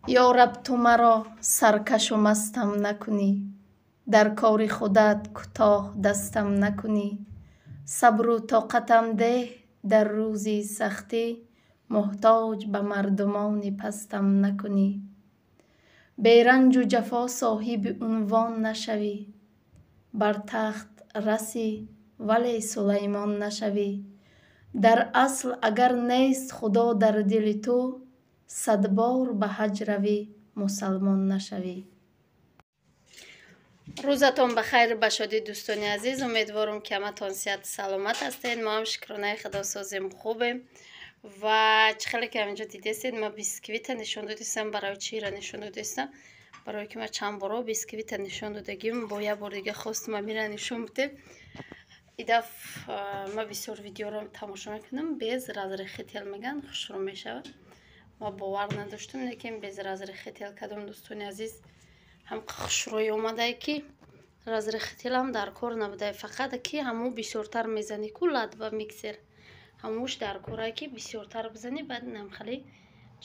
Ё Раб, ту маро саркашу мастам накунӣ, дар кори худат кӯтоҳ дастам накунӣ. Сабру тоқатам деҳ дар рӯзи сахтӣ, муҳтоҷ ба мардумони пастам накунӣ. Беранҷу ҷафо соҳиби унвон нашавӣ, бар тахт расӣ, вале Сулаймон нашавӣ. Дар асл агар нест Худо дар дили ту, садбор ба ҳаҷ равӣ, мусалмон нашавӣ. Рӯзатон ба хайру ба шодӣ, дӯстони азиз. Умедворам, ки ҳаматон сиҳату саломат ҳастед. Мо ҳам, шукронаи Худо, созем, хубем. Ва чӣ хеле ки ҳаминҷо дидестед, ма бисквита нишон додистам. Барои чиро нишон додистам? Барое ки ма чанд боро бисквита нишон додагим, бо як бор дига хостум амира нишон бидем. Идаф ма бисёр видеоро тамошо мекунам, без разрыхлитель меган, хушрӯ мешавад. Ма бовар надоштам, лекин без разрыхлитель кардам, дӯстони азиз, ҳам хушрӯй омадае, ки разрыхлитель ам дар кор набудае. Фақат ки ҳамун бисёртар мезанӣ ку лат ба миксер, ҳамуш дар корае, ки бисёртар бизанӣ, баъд инам хеле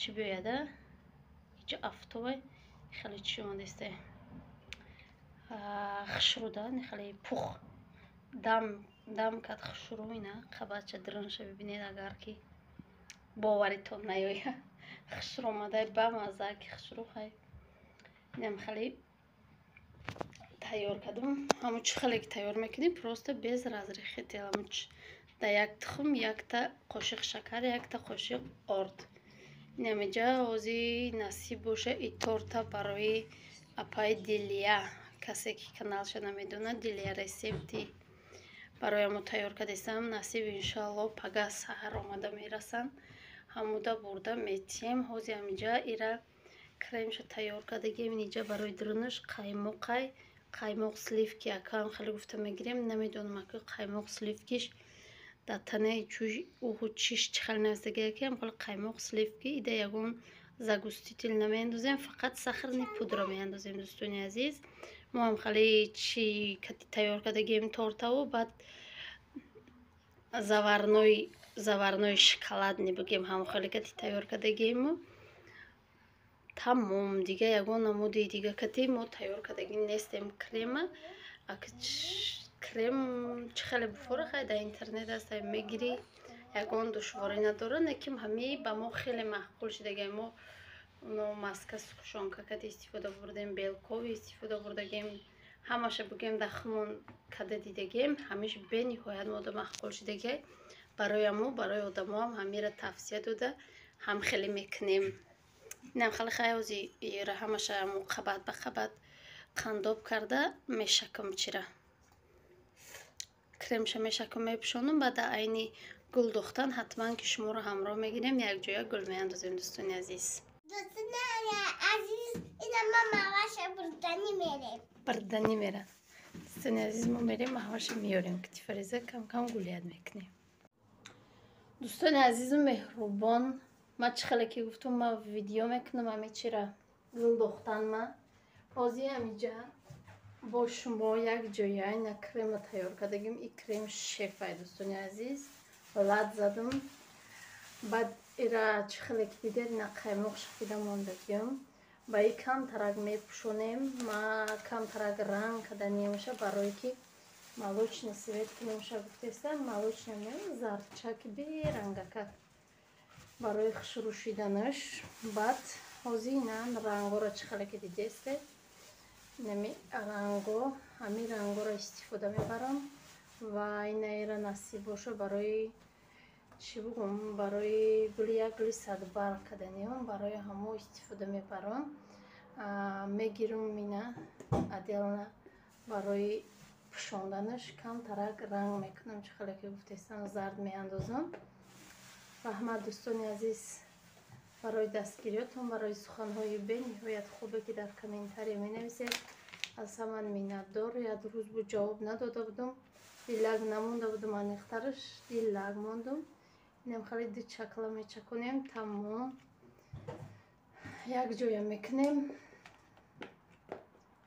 чӣ биёяда. Иҷо афтобай, хеле чӣ омадесте, хушрӯда, хеле пух дам дам кард, хушрӯ. Ина қабатча дурунша бибинед, агар ки боваритон наёяд, хушрӯ омадай, бамазза ки хушрӯ. Хай, инам хеле тайёр кардам. Ҳамун чӣ хеле ки тайёр мекунем, просто без разрыхлитель. Ҳамун да як тухм, якта қошиқ шакар, якта қошиқ орд. Инамиҷа ҳози насиб боша, и торта барои апаи Дилия. Касе ки каналша намедонад, Дилия рецепти, барои ҳамо тайёр кардистам. Насиб, иншоалло, пага саҳар омада мерасанд, ҳамуда бурда метиҳем. Ҳози ҳамиҷа ира кремша тайёр кардагием. Иниҷа барои дурунаш қаймоқай, қаймоқ сливки. Акам хеле гуфта мегирем, намедонам, ака, қаймоқ сливки ш дар танаи чӯй уҳу чиш чӣ хел нависдагия, ки ҳам хеле қаймоқ сливки. Ида ягон загуститель намеандозем, фақат сахарный пудра меандозем. Дӯстони азиз, мо ҳам хеле чи тайёр кардагием тортаву, баъд заварной шоколадный бигем, ҳам хеле кати тайёр кардагиему, тамом. Дига ягон намуди дига кати мо тайёр кардагӣ нестем. Крема, крем чӣ хеле буфора, хай, дар интернет аст, мегирӣ, ягон душворӣ надорад. Лекин ҳамаи ба мо хеле маъқул шудагай. Мо но маска, сгущёнка кати истифода бурдем, белковый истифода бурдагем, ҳамаша бигем, дар хумон када дидагем, ҳамиш бениҳоят мода маъқул шудагай. Барои мо, барои одамоам ҳамира тавсия дода, ҳам хеле мекунем. Инам хеле хай. Ҳози ира ҳамаша ҳамо қабат ба қабат қандоб карда мешакам, чира кремша мешакам, мепӯшонам. Баъд айни гул духтан ҳатман ки шуморо ҳамроҳ мегирем, якҷоя гул меандозем, дӯстони азиз. Дӯстони азиз, ина ма маҳваша бурданӣ мерем. Бурданӣ мерад. Дӯстони азиз, мо мерем, маҳваша меёрем, ки Фариза кам-кам гулият мекунем. Дӯстони азизу меҳрубон, ма чӣ хеле ки гуфтум, ма видео мекунам ҳаме чира гул духтан. Ма ҳозир ҳамиҷа бо шумо як ҷоя ина крема тайёр кардагим. И крем шефай, дӯстони азиз, лат задам. Баъд ира чӣ хеле ки дидед, ина қаймоқ шакида мондагиам, ба и камтарак мепӯшонем. Ма камтарак ранг каданиамша, барое ки молочный цвет кунемша гуфтестам, молочный зардчаки берангака барои хушрӯ шиданаш. Баъд ҳозир ина рангоро чӣ хеле ки дидесте, инами ранго, ҳамин рангоро истифода мебарам. Ва инаира насиб боша, барои чӣ бугум, барои гули, як гули садбарг каданиам, барои ҳамо истифода мебарам. Мегирам ина отдельно, барои пӯшонданаш камтарак ранг мекунам, чӣ хеле ки гуфтестам, зард меандозам. Раҳмат, дӯстони азиз, барои дастгириётон, барои суханҳои бениҳоят хубе, ки дар комментария менависед. Аз ҳаман миннатдор. Як рӯз буд, ҷавоб надода будам, дилак намонда будам, аниқтараш дилак мондум. Инам хеле ду чакла мечаконем, тамом, як ҷоя мекунем.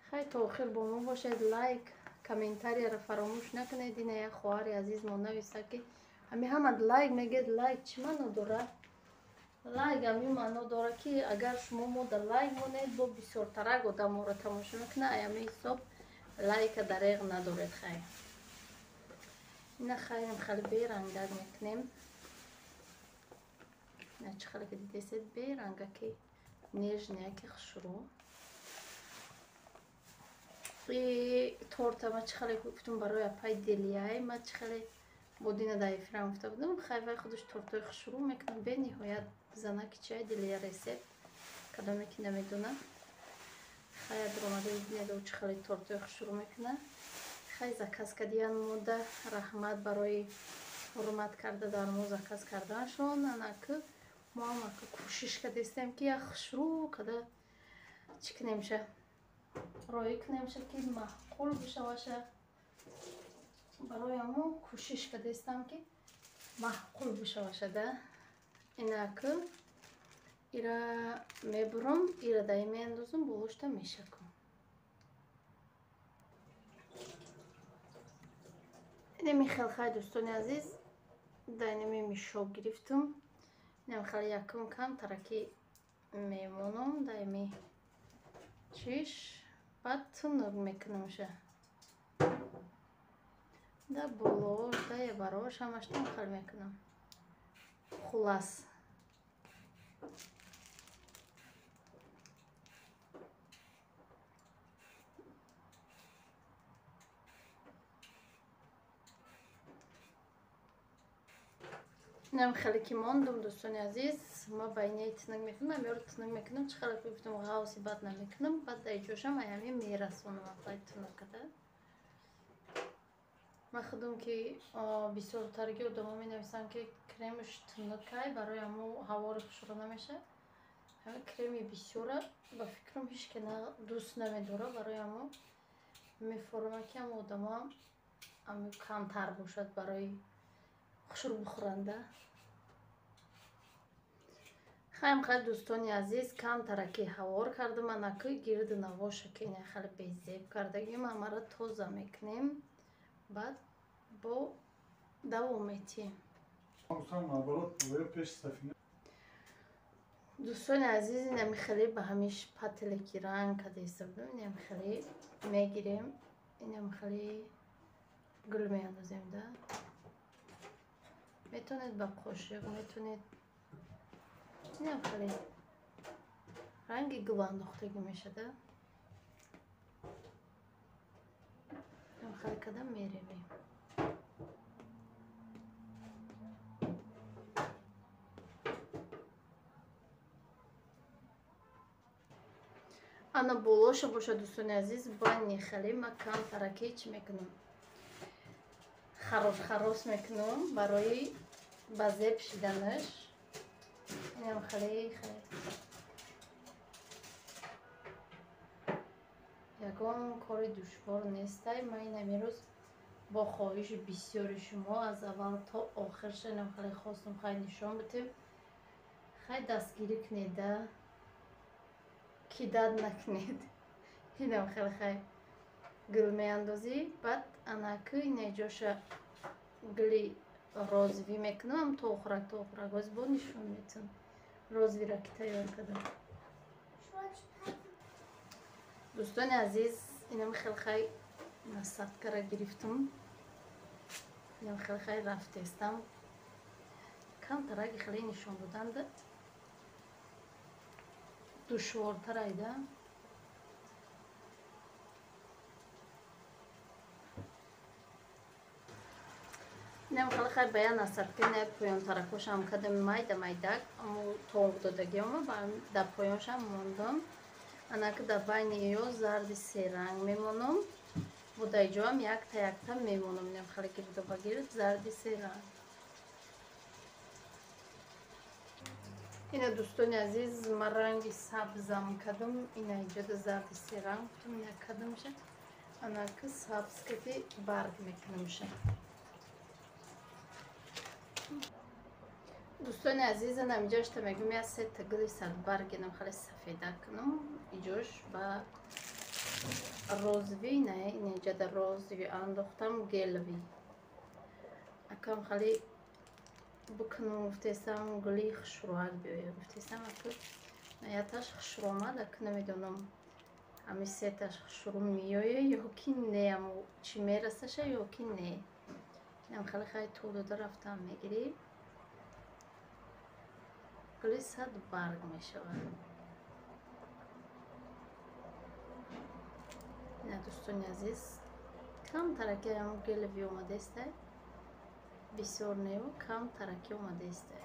Хай, то охир бо мо бошед, лайк, комментарияро фаромӯш накунед. Ина як хоҳари азиз мо нависта, ки ҳами ҳама лайк мегӯяд, лайк чӣ маъно дорад? Лайк ҳамин маъно дорад, ки агар шумо мо дар лайк монед, бо бисёртарак одаморо тамошо мекунад. Аями ҳисоб лайка дареғ надоред. Хай, ина хайрам хеле берангак мекунем. Ина чӣ хеле ки дидесед, берангаки, нежныяки, хушрӯ. И торта ма чӣ хеле гуфтум, барои апай Делияй. Ма чӣ хеле бодина дар эфирам гуфта будам, хай, вай худаш тортои хушрӯ мекунад бениҳоят. Занаки чай Делия рецепт, кадоме ки намедонад, хай, даромада бинед, чӣ хеле тортои хушрӯ мекунад. Хай, заказ кардиян мода, раҳмат барои ҳурмат карда дар мо заказ карданашон. Анаку мо ҳам ака кӯшиш кардастем, ки як хушрӯ када чӣ кунемша, роӣ кунемша, ки маъқул бишаваша. Барои ҳамо кӯшиш кардастам, ки маъқул бишаваша да. Инаку ира мебурам, ира даи меандозам, болошта мешакам. Инами хел, хай, дӯстони азиз, да инами мишоб гирифтум. Инам хеле якум кам тараки мемонам даими чиш, баъд тунук мекунамша да болош, да ябарош, ҳамаштон хел мекунам. Хулас, инам хеле ки мондум, дӯстони азиз, ма байнаи тинак мекунам, амёро тинак мекунам. Чӣ хеле гуфтум, ғавси бад намекунам, баъд дар ҷошам аями мерасонам апай тунукада. Ман худум ки бисёртарги одамо менависам, ки кремаш тунукай, барои ҳамо ҳавори хушро намешавад. Ҳами креми бисёра ба фикрам ҳеч ки дӯст намедорад. Барои ҳамо мефорама, ки ҳамо одамоам ами камтар бошад, барои хушрӯ бихӯранда. Хайм, хай, дӯстони азиз, камтараки ҳавор кардам. Анаки гирду навоша, ки ина хеле безеб кардагим, ҳамаро тоза мекунем, баъд бо давом метиҳем. Дӯстони азиз, инами хеле ба ҳамиш пателе ки ранг карда будам, инам хеле мегирем, инам хеле гул меандозем да. Метавонед ба қошиқ, метавонед, инам хеле ранги гул андохтагӣ мешада. Инам хеле када меревем. Ана болоша боша, дӯстони азиз, бани хеле ма камтараки чӣ мекунам, харос харос мекунам барои ба зеб шиданаш. Инам хеле хеле ягон кори душвор нестай. Ман ин амирӯз бо хоҳиши бисёри шумо аз аввал то охирша инам хеле хостум, хай, нишон битем. Хай, дастгирӣ кунеда, кидат накунед. Инам хеле, хай, гул меандозӣ, баъд анаку инаҷоша гули розовый мекунам, то охирак, то охирак. Оз бо нишон метам розовыйра, ки тайёр кардам. Дӯстони азиз, инам хеле, хай, насадкара гирифтум, инам хеле, хай, рафтестам. Камтараги хеле нишон доданда душвортар айда. Инам хеле, хай, ба я насадка ина поёнтаракошам кардам майда майдак, амо тонг додагиома дар поёншам мондам. Анаки дар байни ё зарди серанг мемонам, бо дар ҷоам якта якта мемонам. Инам хеле гирду ба гирд зарди серанг. Ина, дӯстони азиз, ман ранги сабзам кардам, ина иҷода зарди серанг гуфтам, ина кардамша. Анаки сабз кати барг мекунамша. Дӯстони азиз, анам иҷошта мегӯм, я сета гули садбарг инам хеле сафеда кунам, иҷош ба розовый, на, ина иҷода розовый андохтам, геловый. Акам хеле бикунам гуфтесам, гули хушрӯак биёя гуфтесам. Аку яташ хушрӯ омад, аку намедонам ҳами сеташ хушрӯ меоя ё ки не, амо чӣ мерасаша ё ки не. Инам хеле хай ту дода рафтам мегирӣ. Гули сад барг мешавад. Ина дӯстони азиз, кам тараки ҳам гелеви омадаистай, бисёр неву кам тараки омадаистай.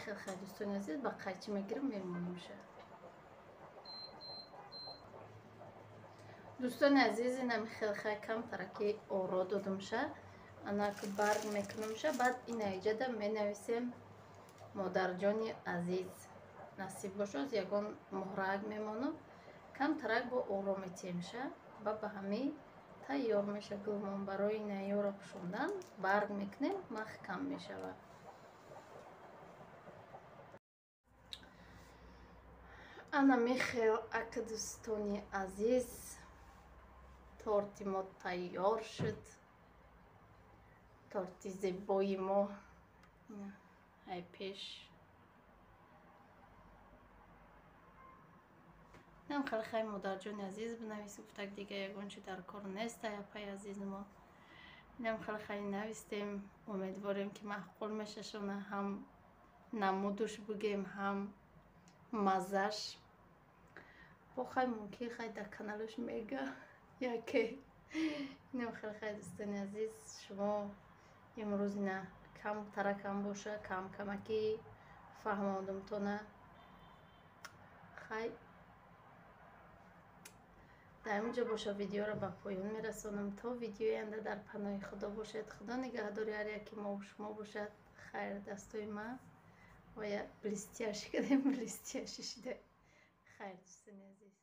Хел хай дӯстони азиз, ба қайчи мегирам, мемонамша. Дӯстони азиз, инам хел хай кам тараки оро додумша, анак барг мекунамша. Баъд ина иҷада менависем модарҷони азиз. Насиб бошад, ягон муҳрак мемонам, кам тарак бо оро метиҳемша ва ба ҳамин тайёр меша гулмон. Барои наёро пӯшондан барг мекунем, маҳкам мешавад. Ана михел ака дӯстони азиз, торти мо тайёр шуд. Торти зебои мо ай пеш. Нам хеле хай модарҷони азиз бинавис, гуфтак дига ягон чи дар кор нест, апай азиз мо. Нам хеле хай навистем, умедворем ки маъқул мешашона, ҳам намудуш бугем, ҳам мазаш. Бо хай мумкин хай дар каналаш мега яке. Инам хеле хай дӯстони азиз, шумо имрӯз ина кам таракам боша, кам камаки фаҳмондумтона. Хай дар инҷо боша видеоро ба поён мерасонам. То видеои оянда дар паноҳи Худо бошед. Худо нигаҳдори ҳар яке мо шумо бошад. Хайр дастои ман оя блестяши кардем, блестяши шуда. Хайр дӯстони азиз.